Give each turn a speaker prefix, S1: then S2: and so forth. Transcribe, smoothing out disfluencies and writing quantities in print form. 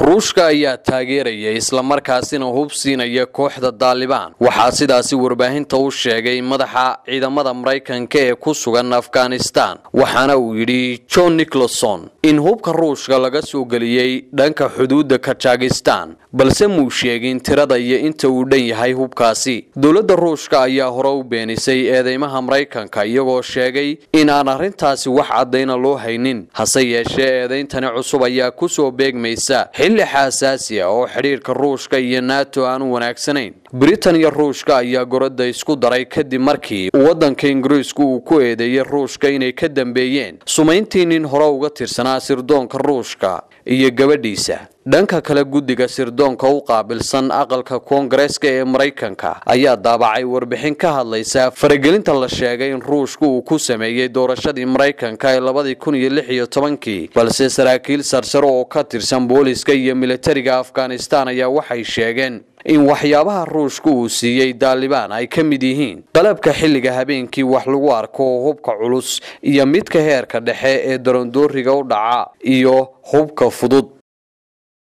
S1: Ruushka ayaa taageeraya islamarkaasina hub siinaya kooxda Daalibaan. Waxaa sidaasi warbaahinta u sheegay madaxa ciidamada Maraykanka ee ku sugan Afghanistan, waxaana uu yidhi John Nicholson in hubka Ruushka laga soo geliyey dhanka xuduudda Kajakistan, balse muu sheegin tirada iyo inta uu dhan yahay hubkaasi. Dowladda Ruushka ayaa hore u beenisay eedeymaha Maraykanka, iyagoo sheegay in aan arrintaasi wax caddayna loo haynin. Hase yeeshee eedeyntani cusub ayaa kusoo beegmaysa xilli xaasaasi ah oo xidhiirka Ruushka iyo NATO aanu wanaagsanayn. Britain iyo Ruushka ayaa goradda isku daray kadib markii waddanka Ingiriisku uu ku eedeeyey Ruushka inay ka dambeeyeen sumayntii nin hore uga tirsanaa sirdoonka Ruushka iyo gabadhiisa. Dhanka kale, guddiga sirdoonka u qaabilsan aqalka Koongareeska ee Maraykanka ayaa daabacay warbixin ka hadlaysa faragelinta la sheegay in Ruushka uu ku sameeyey doorashadii Maraykanka ee 2016-kii. Balse saraakiil sarsare oo ka tirsan booliska iyo militariga Afghanistan ayaa waxay sheegeen in waxyaabaha Ruushka uu siiyey Daalibaan ay ka mid yihiin qalabka xilliga habeenkii wax lagu arko, hubka culus iyo midka heerka dhexe ee darandooriga u dhaca iyo hubka fudud.